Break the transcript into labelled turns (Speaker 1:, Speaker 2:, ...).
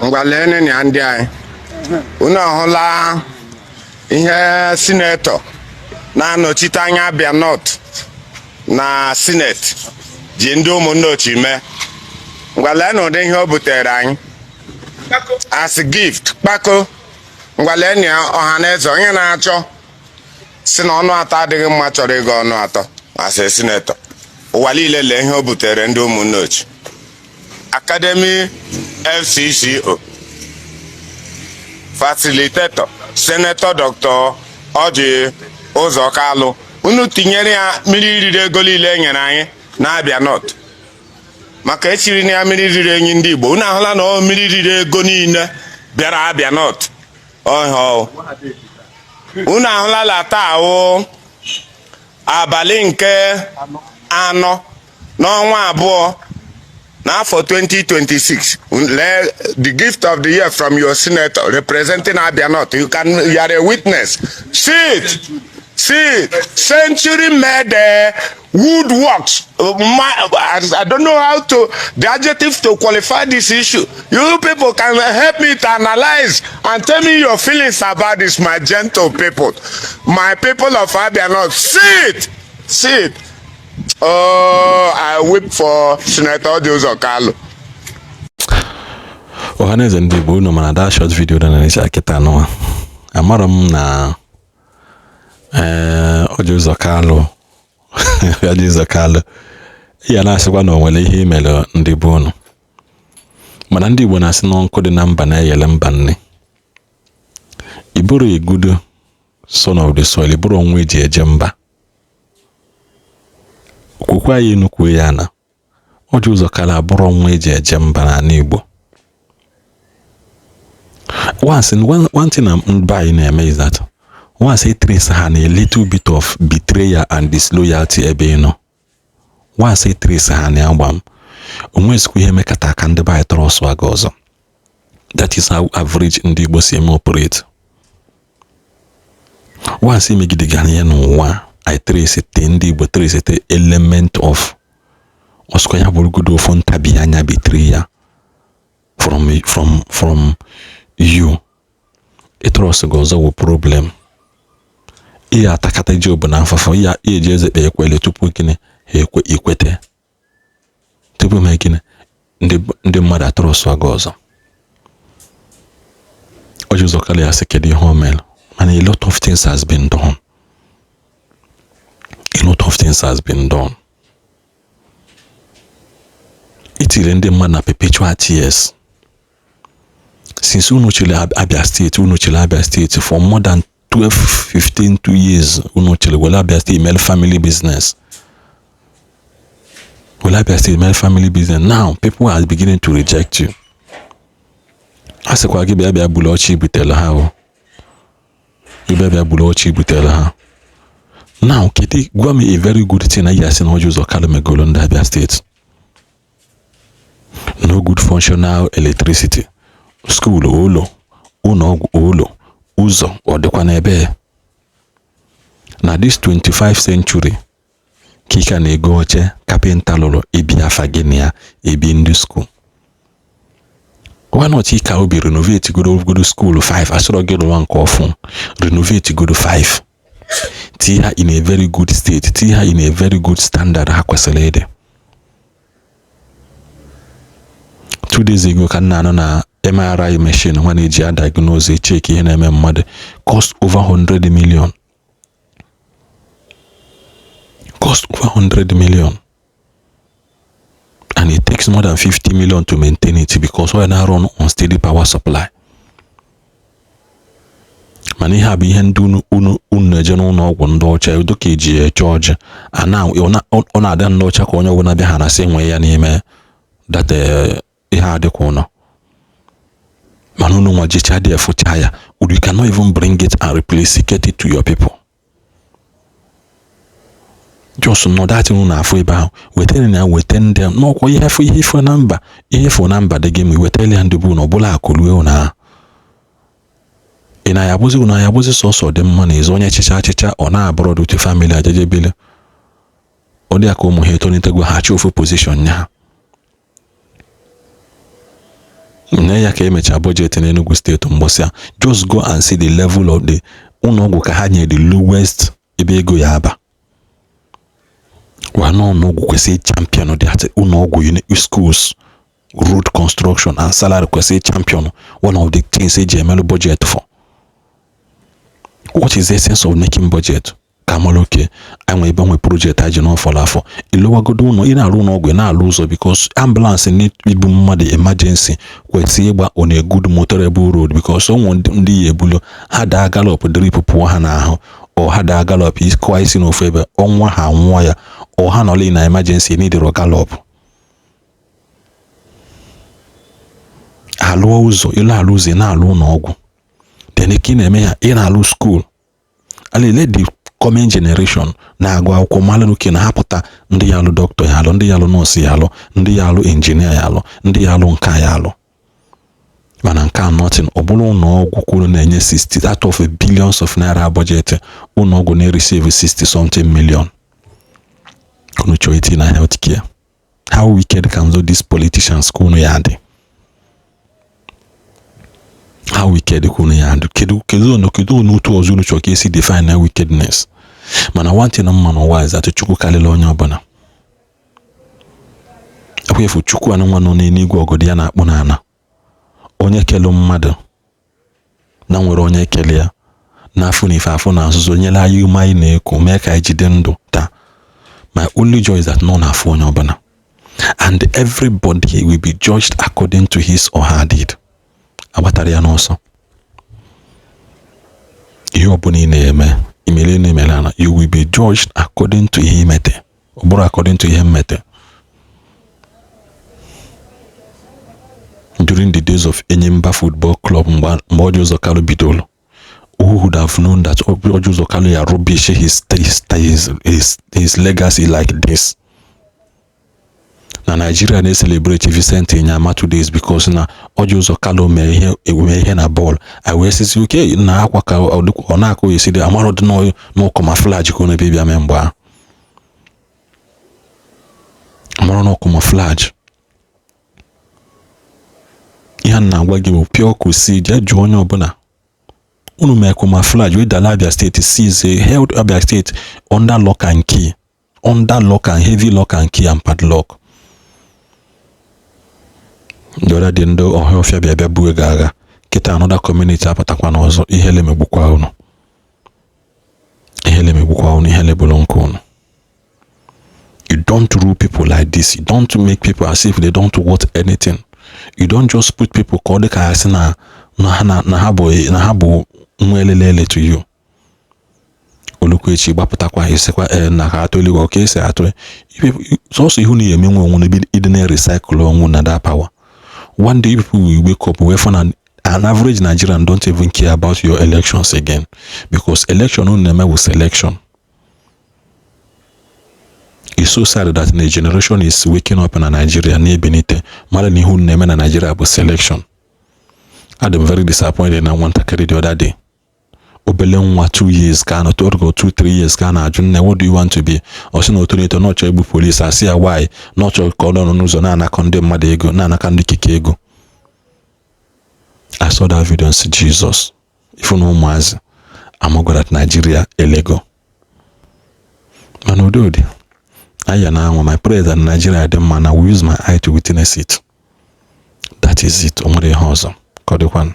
Speaker 1: Ngwa, leenụ ya, ndị anyị. Unu ahụla ihe senator na-anọchite anya Abia North na Senate ji ndị Ụmụnneochi mee. Ngwa, leenụ ụdị ihe o butere anyị as gift, kpako. Ngwa, leenụ ya, ọha na eze. Onye na-achọ si na ọnụ atọ adịghị mma chọrọ ịga ọnụ atọ as a senator. Ụwa niile, lee ihe o butere ndị Ụmụnneochi. Academy FCCO facilitator, Senator Dr. Orji Uzor Kalu, unu tinyere ya mmiri riri ego niile e nyere anyị na-Abia North maka echiri na ya mmiri riri enyi. Ndị Igbo, unu ahụla na ọ mmiri riri ego niile bịara Abia North ọhịa. Unu ahụla la taa wụ abalị nke 4 n'ọnwa 2 n'afọ 2026. Lee the gift of the year from your senator representing Abia North. You are a witness. See it, see it. Century made woodworks. I don't know how to the adjective to qualify this issue. You people can help me to analyze and tell me your feelings about this, my gentle people, my people of Abia North. See it, see it. Oh, I weep for Senator Orji Uzor Kalu.
Speaker 2: Ọhaneze ndị Igbo, unu mana that short video na na kịta nụwa, amarọ m na ee Orji Uzor Kalu, Orji Uzor Kalu ya na-asịkwa na o nwere ihe imere ndị bụ unu. Mana ndị Igbo na-asị na nkụ dị na mba na-eyele mba nne. Ị bụrụ a good son of the soil, ị bụrụ onwe eji eje mba. Okwukwe anyị nnukwu ya na Orji Uzor Kalu abụrụ nwa eji eje mba n'ala Igbo. Once one thing na mba anyị na-eme is that once e trace ha na a little bit of betrayal and disloyalty ebe ị nọ, once e trace ha na agba m onwezikwa ihe mekata ka ndị be anyị trust aga ọzọ. That is how average ndị Igbo si eme operate. Once imegidegara ihe n'ụwa, I trace te ndị Igbo, trace te element of ọsụkwa ya bụrụgodo ofu ntabi anya betray ya from you, ịtrust gị ọzọ wụ problem. Ihe atakata ji obu na afụfụ ya eji eze kpe ekwele tupu gịnị ha ekwe ikwete tupu mee gịnị ndị mmadụ atrust gị ọzọ. Orji Uzor Kalu ya sị kedu ihe o mere, mana a lot of things has been done, a lot of things has been done. Itiri ndị mmadụ na perpetual tears since unu chịrị Abia State. Unu chịrị Abia State for more than 12, 15, 2 years. Unu chịrị were Abia State mere family business, were Abia State mere family business. Now people are beginning to reject you. A sịkwa gị bịa bịa buru ọchị butere ha, o bịa bịa buru ọchị butere ha. Now, kedu, gwa m a very good thing na ya sị na Orji Uzor Kalu megolo ndị Abia State? No good functional electricity, school ụlọ, ụlọ ọgwụ ụlọ, ụzọ ọ dịkwa n'ebe na this 25 century ka ị ka na-ego oche carpenter lụrụ ebi afa gị na ya ebi ndị school. Why not ka obi renovate godo godo school 5? Asọrọ gị rụwa nke ọfụ, renovate godo 5, tinye ha in a very good state, tinye ha in a very good standard ha kwesịrị ịdị. 2 days ago ka m na-anụ na MRI machine nwa na-eji a diagnose, check ihe na-eme mmadụ, cost over 100 million, cost over 100 million, and it takes more than 50 million to maintain it because ọ na-run on steady power supply. Mana ihe a bụ ihe ndị unu unu unu na-eje n'ụlọ ọgwụ ndị ọcha udo ka eji eche ọjị. Ana ọ na-adị ndị ọcha ka onye ọbụla bịa ha na sị nwee ya n'ime data ihe adịkwa ụlọ. Mana unu nwa jecha dị efucha ya, you cannot even bring it and replace it, get it to your people. Just nọdụ atị unu na-afụ ebe ahụ, wetara na weta ndị n'ọkwa ihe fụ ihe ifo na mba, ihe fụ na mba dị gị ma wetara ya ndị bụ na ọbụla akụlue unu ahụ. Ị na ya abụzi unu ya abụzi sọsọ dị mma na ezi onye chịcha achịcha ọ na-abụrụ otu family ajejebele. Ọ dị ka ụmụ ha etolitego, ha achọ ofu position nye ha. Nne ya ka emechaa budget n'Enugu steeti mgbọsị a, just go and see the level of the ụlọọgwụ ka ha nye the lowest ebe ego ya aba. Wa n'ụlọọgwụ kwesịrị champion the ụlọọgwụ, schools, road construction and salary kwesịrị champion one of the things eji emelụ budget for. What is the essence of making budget? Ka mara oke anyị ebe nwe project anyị ji n'ọfọrọ afọ ịlụwagodo ụlọ, ị na-arụ ụlọ ọgwụ, ị na-alụ ụzọ, because ambulance need ibu mmadụ emergency kwesịrị ịgba on a good motorable road, because ụmụ ndị ya ebulu ha daa gallop, drip pụọ ha n'ahụ, ọ ha daa gallop kụwa isi n'ofu ebe ọnwa ha nwụọ ya, ọ ha nọrọ na emergency need gallop. Alụọ ụzọ, ịlụ alụ ụzọ, ị na-alụ ụlọ ọgwụ, then ka ị na-eme ya, ị na-alụ school. Let the coming generation na-agụ akwụkwọ malụ oke na ha pụta, ndị ya alụ dọkịta ya alụ, ndị ya alụ nọọsụ ya alụ, ndị ya alụ injinia ya alụ, ndị ya alụ nka ya alụ. Mana nke a nothing. Ọ bụrụ ụlọ ọgwụ kwuru na-enye 60 out of billions of naira budget, ụlọ ọgwụ na-receive 60 something million. Unu chọrọ itinye na health care. How wicked can these politicians ka unu ya dị? How wicked ka unu ya dị? Kedu kedu kedu otu ọzọ unu chọrọ ka esi define na wickedness? Mana one thing mma n'ụwa is that Chukwu karịrị onye ọbụla. Ekwefu Chukwu anụnwa nọ n'eluigwe ọgọdọ ya na-akpụ n'ala. Onye kelu mmadụ na nwere onye kele ya n'afọ na ife afọ na nzuzo nyere anyị ume anyị na-eku mee ka anyị jide ndụ taa. My only joy is that nọ na-afụ onye ọbụla, and everybody will be judged according to his or her deed. Agbatara ya n'ọsọ. Ihe ọbụla ị na-eme, imele na emele ana, you will be judged according to ihe imete, ọ bụrụ according to ihe mmete. During the days of Enyimba Football Club, mgbe Orji Uzor Kalu bidoro, who would have known that Orji Uzor Kalu ya rubbish his legacy like this? Na Nigeria na-celebrate Vincent Enyeama 2 days because na Orji Uzor Kalu mee ihe na bọọlụ. I wee sisi oke na akwa ka ọ na-akụ esi dị amarụ dị n'ụkọmaflaj ka ọ na-ebibia mee mgbe ahụ. Amarụ n'ụkọmaflaj. Ihe a na-agwa gị bụ pure kusi, jee jụọ onye ọbụla. Unu mee camouflage wey dala Abia State seize, held Abia State under lock and key, under lock and heavy lock and key and padlock. Ndị ọrịa dị ndị ọhịa ọfịa bịa bịa buo ego agha kịta another community apụtakwa n'ọzọ. Ihele megbukwa unu, ihele megbukwa unu, ihele bụrụ nke unu. You don't rule people like this. You don't make people as if they don't want anything. You don't just put people ka ọ dị ka ya sị na na ha bụ nwa elelele to you. Olukwechi gbapụtakwa esikwa na ka atụ eluigwe ka esi atụ sọsọ ihu na ya emenwe onwe n'ebe ịdị na-recycle onwe na that power. One day people will wake up wee fụ na an average Nigerian don't even care about your elections again, because election unu na-eme bụ selection. It's so sad that the generation is waking up na Nigeria na-ebenite mara na ihe unu na-eme na Nigeria bụ selection. I'm very disappointed na nwatakịrị the other day. Obele nwa 2 years ka na 2 3 years ka na-ajụ nne, what do you want to be? Ọ sị na otonito na ọ chọrọ igbu polisi. Asị ya why? Na ọ chọrọ ka ọ nọ n'ụzọ na-anakọ ndị mmadụ ego, na-anaka ndị keke ego. I saw that video and said, Jesus, ifu na ụmụazị amago that Nigeria elego. Mana udo dị. Aya na anwa my prayer that Nigeria dị mma na we use my eye to witness it. That is it. O nwere ihe ọzọ ka ọ dịkwanụ.